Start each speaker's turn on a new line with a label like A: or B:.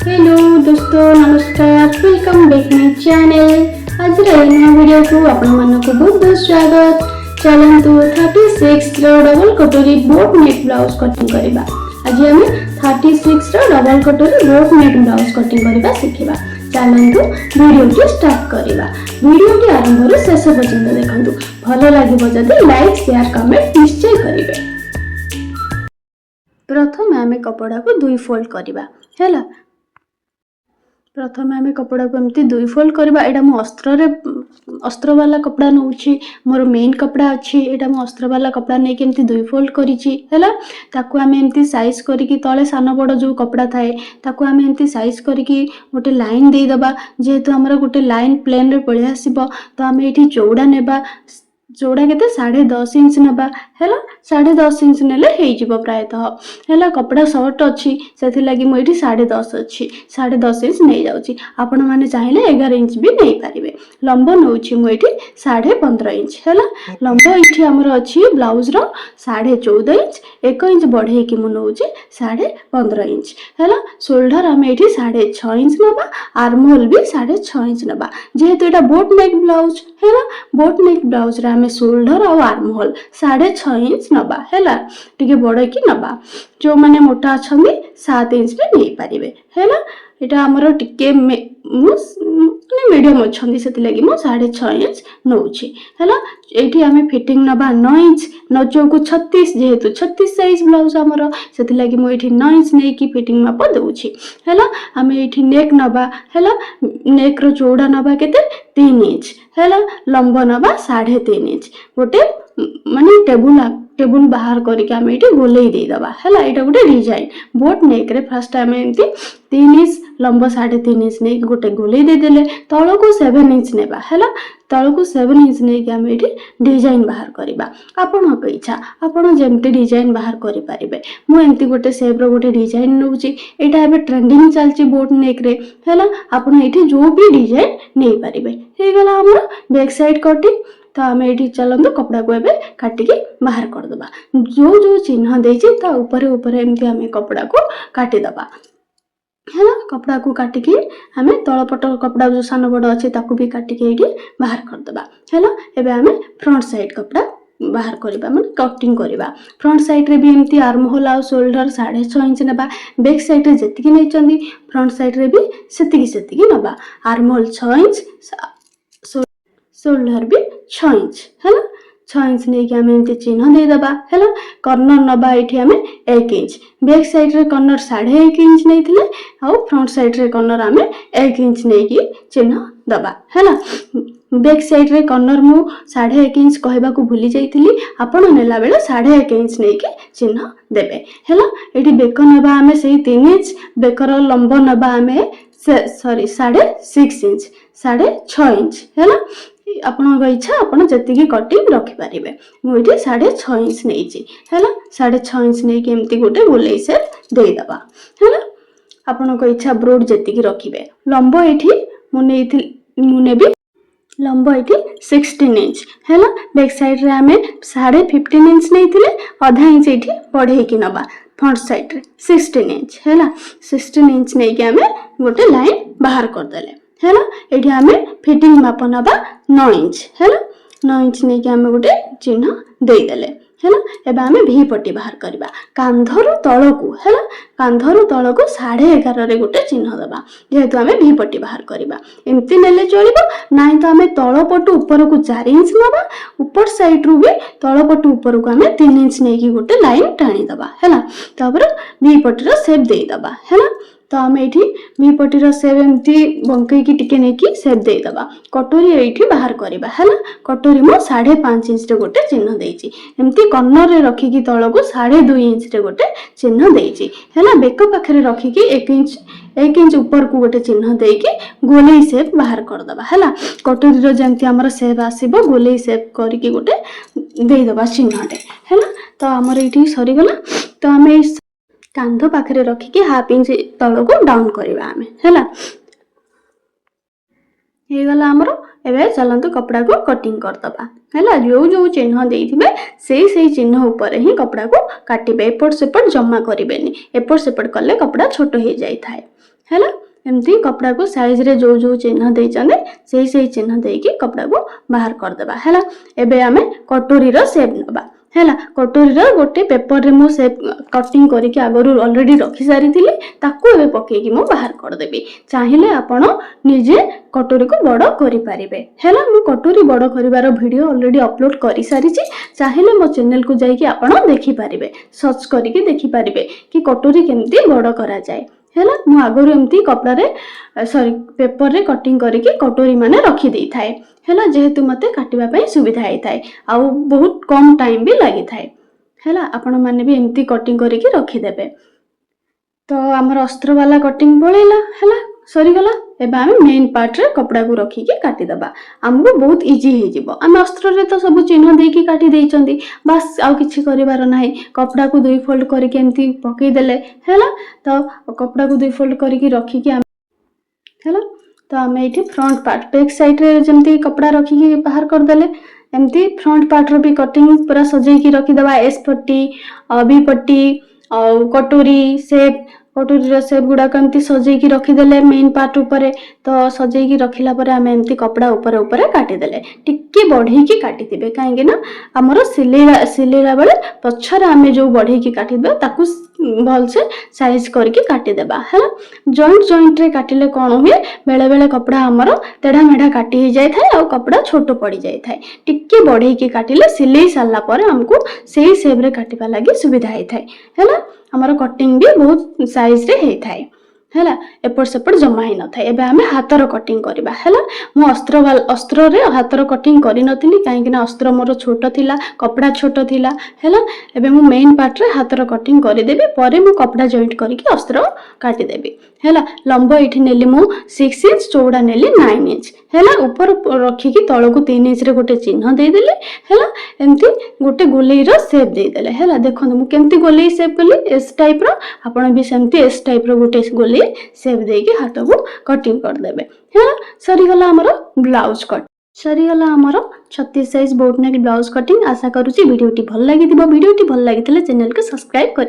A: Hello ଦୋସ୍ତ, ନମସ୍କାର। Welcome back my channel. ଆଜିର ଏହି ନୂଆ ଭିଡ଼ିଓକୁ ଆପଣମାନଙ୍କୁ ବହୁତ ବହୁତ ସ୍ୱାଗତ। ଚାଲନ୍ତୁ, 36ର ଡବଲ କଟୋରୀ ବୋଟ୍ ନେକ୍ ବ୍ଲାଉଜ କଟିଂ କରିବା। ଆଜି ଆମେ 36ର ଡବଲ କଟୋରୀ ବୋଟ୍ ନେକ୍ ବ୍ଲାଉଜ କଟିଂ କରିବା ଶିଖିବା। ଚାଲନ୍ତୁ, ଭିଡ଼ିଓଟି ଷ୍ଟାର୍ଟ କରିବା। ଭିଡ଼ିଓଟି ଆରମ୍ଭରୁ ଶେଷ ପର୍ଯ୍ୟନ୍ତ ଦେଖନ୍ତୁ। ଭଲ ଲାଗିବ ଯଦି ଲାଇକ୍, ସେୟାର, କମେଣ୍ଟ ନିଶ୍ଚୟ କରିବେ। ପ୍ରଥମେ ଆମେ କପଡ଼ାକୁ ଦୁଇ ଫୋଲ୍ଡ କରିବା, ହେଲା? ପ୍ରଥମେ ଆମେ କପଡ଼ାକୁ ଏମିତି ଦୁଇ ଫୋଲ୍ଡ କରିବା। ଏଇଟା ମୁଁ ଅସ୍ତ୍ରରେ, ଅସ୍ତ୍ରବାଲା କପଡ଼ା ନେଉଛି। ମୋର ମେନ୍ କପଡ଼ା ଅଛି। ଏଇଟା ମୁଁ ଅସ୍ତ୍ରବାଲା କପଡ଼ା ନେଇକି ଏମିତି ଦୁଇ ଫୋଲ୍ଡ କରିଛି, ହେଲା? ତାକୁ ଆମେ ଏମିତି ସାଇଜ୍ କରିକି, ତଳେ ସାନ ବଡ଼ ଯେଉଁ କପଡ଼ା ଥାଏ, ତାକୁ ଆମେ ଏମିତି ସାଇଜ୍ କରିକି ଗୋଟେ ଲାଇନ୍ ଦେଇଦେବା। ଯେହେତୁ ଆମର ଗୋଟେ ଲାଇନ୍ ପ୍ଲେନ୍ରେ ପଳେଇ ଆସିବ, ତ ଆମେ ଏଇଠି ଚଉଡ଼ା ନେବା। ଚଉଡ଼ା କେତେ? 10.5 ଇଞ୍ଚ ନେବା, ହେଲା? 10.5 ଇଞ୍ଚ ନେଲେ ହେଇଯିବ ପ୍ରାୟତଃ, ହେଲା? କପଡ଼ା ସର୍ଟ ଅଛି, ସେଥିଲାଗି ମୁଁ ଏଇଠି 10.5 ଅଛି, 10.5 ଇଞ୍ଚ ନେଇଯାଉଛି। ଆପଣମାନେ ଚାହିଁଲେ 11 ଇଞ୍ଚ ବି ନେଇପାରିବେ। ଲମ୍ବ ନେଉଛି ମୁଁ ଏଇଠି 15.5 ଇଞ୍ଚ, ହେଲା? ଲମ୍ବ ଏଇଠି ଆମର ଅଛି ବ୍ଲାଉଜର 14.5 ଇଞ୍ଚ। 1 ଇଞ୍ଚ ବଢ଼େଇକି ମୁଁ ନେଉଛି 15.5 ଇଞ୍ଚ, ହେଲା? ସୋଲ୍ଡର ଆମେ ଏଇଠି 6.5 ଇଞ୍ଚ ନେବା। ଆର୍ମହୋଲ ବି 6.5 ଇଞ୍ଚ ନେବା। ଯେହେତୁ ଏଇଟା ବୋଟ୍ ନେକ୍ ବ୍ଲାଉଜ, ହେଲା? ବୋଟ୍ ନେକ୍ ବ୍ଲାଉଜରେ ଆମେ ସୋଲ୍ଡର ଆଉ ଆର୍ମହୋଲ 6.5 ଇଞ୍ଚ ନେବା, ହେଲା? ଟିକେ ବଢ଼େଇକି ନେବା। ଯେଉଁମାନେ ମୋଟା ଅଛନ୍ତି, 7 ଇଞ୍ଚ ବି ନେଇପାରିବେ, ହେଲା? ଏଇଟା ଆମର ଟିକେ ମୁଁ ମାନେ ମିଡ଼ିୟମ୍ ଅଛନ୍ତି, ସେଥିଲାଗି ମୁଁ 6.5 ଇଞ୍ଚ ନେଉଛି, ହେଲା? ଏଇଠି ଆମେ ଫିଟିଂ ନେବା 9 ଇଞ୍ଚ। 9 ଚଉକୁ 36। ଯେହେତୁ 36 ସାଇଜ୍ ବ୍ଲାଉଜ ଆମର, ସେଥିଲାଗି ମୁଁ ଏଇଠି 9 ଇଞ୍ଚ ନେଇକି ଫିଟିଂ ମାପ ଦେଉଛି, ହେଲା? ଆମେ ଏଇଠି ନେକ୍ ନେବା, ହେଲା? ନେକ୍ର ଚଉଡ଼ା ନେବା କେତେ? 3 ଇଞ୍ଚ, ହେଲା? ଲମ୍ବ ନେବା 3.5 ଇଞ୍ଚ। ଗୋଟେ ମାନେ ଟେବୁଲ ଟେବୁଲ ବାହାର କରିକି ଆମେ ଏଇଠି ଗୋଲେଇ ଦେଇଦେବା, ହେଲା? ଏଇଟା ଗୋଟେ ଡିଜାଇନ। ବୋଟ୍ ନେକ୍ରେ ଫାଷ୍ଟ ଆମେ ଏମିତି 3 ଇଞ୍ଚ ଲମ୍ବ, 3.5 ଇଞ୍ଚ ନେଇକି ଗୋଟେ ଗୋଲେଇ ଦେଇଦେଲେ। ତଳକୁ 7 ଇଞ୍ଚ ନେବା, ହେଲା? ତଳକୁ 7 ଇଞ୍ଚ ନେଇକି ଆମେ ଏଇଠି ଡିଜାଇନ ବାହାର କରିବା। ଆପଣଙ୍କ ଇଚ୍ଛା, ଆପଣ ଯେମିତି ଡିଜାଇନ ବାହାର କରିପାରିବେ। ମୁଁ ଏମିତି ଗୋଟେ ସେପ୍ର ଗୋଟେ ଡିଜାଇନ ନେଉଛି। ଏଇଟା ଏବେ ଟ୍ରେଣ୍ଡିଂ ଚାଲିଛି ବୋଟ୍ ନେକ୍ରେ, ହେଲା? ଆପଣ ଏଇଠି ଯେଉଁ ବି ଡିଜାଇନ ନେଇପାରିବେ। ହେଇଗଲା ଆମର ବ୍ୟାକ୍ ସାଇଡ୍ କଟିଂ। ତ ଆମେ ଏଇଠି ଚାଲନ୍ତୁ, କପଡ଼ାକୁ ଏବେ କାଟିକି ବାହାର କରିଦେବା। ଯେଉଁ ଯେଉଁ ଚିହ୍ନ ଦେଇଛି, ତା ଉପରେ ଉପରେ ଏମିତି ଆମେ କପଡ଼ାକୁ କାଟିଦେବା, ହେଲା? କପଡ଼ାକୁ କାଟିକି ଆମେ ତଳପଟ କପଡ଼ା ଯେଉଁ ସାନ ବଡ଼ ଅଛି, ତାକୁ ବି କାଟିକି ଏଇଠି ବାହାର କରିଦେବା, ହେଲା? ଏବେ ଆମେ ଫ୍ରଣ୍ଟ ସାଇଡ୍ କପଡ଼ା ବାହାର କରିବା, ମାନେ କଟିଂ କରିବା। ଫ୍ରଣ୍ଟ ସାଇଡ୍ରେ ବି ଏମିତି ଆର୍ମହୋଲ ଆଉ ସୋଲ୍ଡର 6.5 ଇଞ୍ଚ ନେବା। ବ୍ୟାକ୍ ସାଇଡ୍ରେ ଯେତିକି ନେଇଛନ୍ତି, ଫ୍ରଣ୍ଟ ସାଇଡ୍ରେ ବି ସେତିକି ସେତିକି ନେବା। ଆର୍ମହୋଲ 6 ଇଞ୍ଚ, ସୋଲ୍ଡର ବି 6 ଇଞ୍ଚ, ହେଲା? 6 ଇଞ୍ଚ ନେଇକି ଆମେ ଏମିତି ଚିହ୍ନ ଦେଇଦେବା, ହେଲା? କର୍ଣ୍ଣର ନେବା ଏଇଠି ଆମେ 1 ଇଞ୍ଚ। ବ୍ୟାକ୍ ସାଇଡ୍ରେ କର୍ଣ୍ଣର 1.5 ଇଞ୍ଚ ନେଇଥିଲେ, ଆଉ ଫ୍ରଣ୍ଟ ସାଇଡ୍ରେ କର୍ଣ୍ଣର ଆମେ 1 ଇଞ୍ଚ ନେଇକି ଚିହ୍ନ ଦେବା, ହେଲା? ବ୍ୟାକ୍ ସାଇଡ୍ରେ କର୍ଣ୍ଣର ମୁଁ 1.5 ଇଞ୍ଚ କହିବାକୁ ଭୁଲି ଯାଇଥିଲି। ଆପଣ ନେଲା ବେଳେ 1.5 ଇଞ୍ଚ ନେଇକି ଚିହ୍ନ ଦେବେ, ହେଲା? ଏଇଠି ବେକ ନେବା ଆମେ ସେଇ 3 ଇଞ୍ଚ। ବେକର ଲମ୍ବ ନେବା ଆମେ ସରି 6.5 ଇଞ୍ଚ, 6.5 ଇଞ୍ଚ, ହେଲା? ଆପଣଙ୍କ ଇଚ୍ଛା, ଆପଣ ଯେତିକି କଟିଂ ରଖିପାରିବେ। ମୁଁ ଏଇଠି 6.5 ଇଞ୍ଚ ନେଇଛି, ହେଲା? 6.5 ଇଞ୍ଚ ନେଇକି ଏମିତି ଗୋଟେ ଗୋଲେଇ ସେପ୍ ଦେଇଦେବା, ହେଲା? ଆପଣଙ୍କ ଇଚ୍ଛା, ବ୍ରୋଡ୍ ଯେତିକି ରଖିବେ। ଲମ୍ବ ଏଇଠି ମୁଁ ନେଇଥିଲି, ମୁଁ ନେବି ଲମ୍ବ ଏଇଠି 16 ଇଞ୍ଚ, ହେଲା? ବ୍ୟାକ୍ ସାଇଡ଼୍ରେ ଆମେ 15.5 ଇଞ୍ଚ ନେଇଥିଲେ, ଅଧା ଇଞ୍ଚ ଏଇଠି ବଢ଼େଇକି ନେବା। ଫ୍ରଣ୍ଟ ସାଇଡ଼୍ରେ 16 ଇଞ୍ଚ, ହେଲା? 16 ଇଞ୍ଚ ନେଇକି ଆମେ ଗୋଟେ ଲାଇନ୍ ବାହାର କରିଦେଲେ, ହେଲା? ଏଇଠି ଆମେ ଫିଟିଂ ମାପ ନେବା 9 ଇଞ୍ଚ, ହେଲା? 9 ଇଞ୍ଚ ନେଇକି ଆମେ ଗୋଟେ ଚିହ୍ନ ଦେଇଦେଲେ, ହେଲା? ଏବେ ଆମେ ଭି ପଟି ବାହାର କରିବା କାନ୍ଧରୁ ତଳକୁ, ହେଲା? କାନ୍ଧରୁ ତଳକୁ 11.5ରେ ଗୋଟେ ଚିହ୍ନ ଦେବା। ଯେହେତୁ ଆମେ ଭି ପଟି ବାହାର କରିବା, ଏମିତି ନେଲେ ଚଳିବ, ନାହିଁ ତ ଆମେ ତଳ ପଟୁ ଉପରକୁ 4 ଇଞ୍ଚ ନେବା। ଉପର ସାଇଡ୍ରୁ ବି ତଳ ପଟୁ ଉପରକୁ ଆମେ 3 ଇଞ୍ଚ ନେଇକି ଗୋଟେ ଲାଇନ୍ ଟାଣିଦେବା, ହେଲା? ତାପରେ ଭି ପଟିର ସେପ୍ ଦେଇଦେବା, ହେଲା? ତ ଆମେ ଏଇଠି ଭି ପଟିର ସେପ୍ ଏମିତି ବଙ୍କେଇକି ଟିକେ ନେଇକି ସେପ୍ ଦେଇଦେବା। କଟୋରୀ ଏଇଠି ବାହାର କରିବା, ହେଲା? କଟୋରୀ ମୁଁ 5.5 ଇଞ୍ଚରେ ଗୋଟେ ଚିହ୍ନ ଦେଇଛି। ଏମିତି କର୍ଣ୍ଣରରେ ରଖିକି ତଳକୁ 2.5 ଇଞ୍ଚରେ ଗୋଟେ ଚିହ୍ନ ଦେଇଛି, ହେଲା? ବେକ ପାଖରେ ରଖିକି 1 ଇଞ୍ଚ, 1 ଇଞ୍ଚ ଉପରକୁ ଗୋଟେ ଚିହ୍ନ ଦେଇକି ଗୋଲେଇ ସେପ୍ ବାହାର କରିଦେବା, ହେଲା? କଟୋରୀର ଯେମିତି ଆମର ସେପ୍ ଆସିବ, ଗୋଲେଇ ସେପ୍ କରିକି ଗୋଟେ ଦେଇଦେବା ଚିହ୍ନଟେ, ହେଲା? ତ ଆମର ଏଇଠି ସରିଗଲା। ତ ଆମେ ଏଇ କାନ୍ଧ ପାଖରେ ରଖିକି ହାଫ୍ ଇଞ୍ଚ ତଳକୁ ଡାଉନ୍ କରିବା ଆମେ, ହେଲା? ହେଇଗଲା ଆମର। ଏବେ ଚାଲନ୍ତୁ, କପଡ଼ାକୁ କଟିଂ କରିଦେବା, ହେଲା? ଯେଉଁ ଯେଉଁ ଚିହ୍ନ ଦେଇଥିବେ, ସେଇ ସେଇ ଚିହ୍ନ ଉପରେ ହିଁ କପଡ଼ାକୁ କାଟିବେ। ଏପଟ ସେପଟ ଜମା କରିବେନି। ଏପଟ ସେପଟ କଲେ କପଡ଼ା ଛୋଟ ହେଇଯାଇଥାଏ, ହେଲା? ହେଲା, ଏମିତି କପଡ଼ାକୁ ସାଇଜରେ ଯେଉଁ ଯେଉଁ ଚିହ୍ନ ଦେଇଛନ୍ତି, ସେଇ ସେଇ ଚିହ୍ନ ଦେଇକି କପଡ଼ାକୁ ବାହାର କରିଦେବା। ହେଲା, ଏବେ ଆମେ କଟୋରୀର ସେପ୍ ନେବା। ହେଲା, କଟୋରୀର ଗୋଟେ ପେପରରେ ମୁଁ ସେପ୍ କଟିଂ କରିକି ଆଗରୁ ଅଲରେଡ଼ି ରଖିସାରିଥିଲି। ତାକୁ ଏବେ ପକେଇକି ମୁଁ ବାହାର କରିଦେବି। ଚାହିଁଲେ ଆପଣ ନିଜେ କଟୋରୀକୁ ବଡ଼ କରିପାରିବେ। ହେଲା, ମୁଁ କଟୋରୀ ବଡ଼ କରିବାର ଭିଡ଼ିଓ ଅଲରେଡ଼ି ଅପଲୋଡ଼ କରିସାରିଛି। ଚାହିଁଲେ ମୋ ଚ୍ୟାନେଲକୁ ଯାଇକି ଆପଣ ଦେଖିପାରିବେ, ସର୍ଚ୍ଚ କରିକି ଦେଖିପାରିବେ କି କଟୋରୀ କେମିତି ବଡ଼ କରାଯାଏ। ହେଲା, ମୁଁ ଆଗରୁ ଏମିତି କପଡ଼ାରେ, ସରି, ପେପରରେ କଟିଂ କରିକି କଟୋରୀ ମାନେ ରଖିଦେଇଥାଏ। ହେଲା, ଯେହେତୁ ମୋତେ କାଟିବା ପାଇଁ ସୁବିଧା ହେଇଥାଏ ଆଉ ବହୁତ କମ୍ ଟାଇମ୍ ବି ଲାଗିଥାଏ। ହେଲା, ଆପଣମାନେ ବି ଏମିତି କଟିଂ କରିକି ରଖିଦେବେ। ତ ଆମର ଅସ୍ତ୍ରବାଲା କଟିଂ ପଳେଇଲା। ହେଲା, ସରିଗଲା। ଏବେ ଆମେ ମେନ୍ ପାର୍ଟରେ କପଡ଼ାକୁ ରଖିକି କାଟିଦେବା। ଆମକୁ ବହୁତ ଇଜି ହେଇଯିବ। ଆମେ ଅସ୍ତ୍ରରେ ତ ସବୁ ଚିହ୍ନ ଦେଇକି କାଟି ଦେଇଛନ୍ତି, ବାସ୍, ଆଉ କିଛି କରିବାର ନାହିଁ। କପଡ଼ାକୁ ଦୁଇ ଫୋଲ୍ଡ କରିକି ଏମିତି ପକେଇଦେଲେ ହେଲା। ତ କପଡ଼ାକୁ ଦୁଇ ଫୋଲ୍ଡ କରିକି ରଖିକି ଆମେ, ହେଲା, ତ ଆମେ ଏଇଠି ଫ୍ରଣ୍ଟ ପାର୍ଟ, ବ୍ୟାକ୍ ସାଇଡ଼୍ରେ ଯେମିତି କପଡ଼ା ରଖିକି ବାହାର କରିଦେଲେ, ଏମିତି ଫ୍ରଣ୍ଟ ପାର୍ଟର ବି କଟିଂ ପୁରା ସଜେଇକି ରଖିଦେବା। ଏସ୍ ପଟି, ବି ପଟି ଆଉ କଟୋରୀ ସେପ୍, କଟୋରୀର ସେପ୍ ଗୁଡ଼ାକ ଏମିତି ସଜେଇକି ରଖିଦେଲେ ମେନ୍ ପାର୍ଟ ଉପରେ। ତ ସଜେଇକି ରଖିଲା ପରେ ଆମେ ଏମିତି କପଡ଼ା ଉପରେ ଉପରେ କାଟିଦେଲେ। ଟିକେ ବଢ଼େଇକି କାଟିଥିବେ, କାହିଁକି ନା ଆମର ସିଲେଇବା ସିଲେଇଲା ବେଳେ ପଛରେ ଆମେ ଯେଉଁ ବଢ଼େଇକି କାଟିଦେବା, ତାକୁ ଭଲସେ ସାଇଜ୍ କରିକି କାଟିଦେବା। ହେଲା, ଜଏଣ୍ଟ ଜଏଣ୍ଟରେ କାଟିଲେ କ'ଣ ହୁଏ, ବେଳେବେଳେ କପଡ଼ା ଆମର ତେଢ଼ା ମେଢ଼ା କାଟି ହେଇଯାଇଥାଏ ଆଉ କପଡ଼ା ଛୋଟ ପଡ଼ିଯାଇଥାଏ। ଟିକେ ବଢ଼େଇକି କାଟିଲେ ସିଲେଇ ସାରିଲା ପରେ ଆମକୁ ସେଇ ସେପ୍ରେ କାଟିବା ଲାଗି ସୁବିଧା ହେଇଥାଏ। ହେଲା, ଆମର କଟିଂ ବି ବହୁତ ସାଇଜରେ ହେଇଥାଏ। ହେଲା, ଏପଟ ସେପଟ ଜମା ହେଇନଥାଏ। ଏବେ ଆମେ ହାତର କଟିଂ କରିବା। ହେଲା, ମୁଁ ଅସ୍ତ୍ରରେ ହାତର କଟିଂ କରିନଥିଲି, କାହିଁକି ନା ଅସ୍ତ୍ର ମୋର ଛୋଟ ଥିଲା, କପଡ଼ା ଛୋଟ ଥିଲା। ହେଲା, ଏବେ ମୁଁ ମେନ୍ ପାର୍ଟରେ ହାତର କଟିଂ କରିଦେବି, ପରେ ମୁଁ କପଡ଼ା ଜଏଣ୍ଟ କରିକି ଅସ୍ତ୍ର କାଟିଦେବି। ହେଲା, ଲମ୍ବ ଏଇଠି ନେଲି ମୁଁ 6 ଇଞ୍ଚ, ଚଉଡ଼ା ନେଲି 9 ଇଞ୍ଚ। ହେଲା, ଉପର ରଖିକି ତଳକୁ 3 ଇଞ୍ଚରେ ଗୋଟେ ଚିହ୍ନ ଦେଇଦେଲି। ହେଲା, ଏମିତି ଗୋଟେ ଗୋଲେଇର ସେପ୍ ଦେଇଦେଲେ। ହେଲା, ଦେଖନ୍ତୁ ମୁଁ କେମିତି ଗୋଲେଇ ସେପ୍ କଲି, ଏସ୍ ଟାଇପ୍ର। ଆପଣ ବି ସେମିତି ଏସ୍ ଟାଇପ୍ର ଗୋଟେ ଗୋଲେଇ ସେପ୍ ଦେଇକି ହାତକୁ କଟିଂ କରିଦେବେ। ହେଲା, ସରିଗଲା ଆମର ବ୍ଲାଉଜ କଟ୍। ସରିଗଲା ଆମର 36 size boat neck blouse cutting. ଆଶା କରୁଛି ଭିଡ଼ିଓଟି ଭଲ ଲାଗିଥିବ। ଭିଡ଼ିଓଟି ଭଲ ଲାଗିଥିଲେ ଚ୍ୟାନେଲକୁ ସବସ୍କ୍ରାଇବ୍ କରି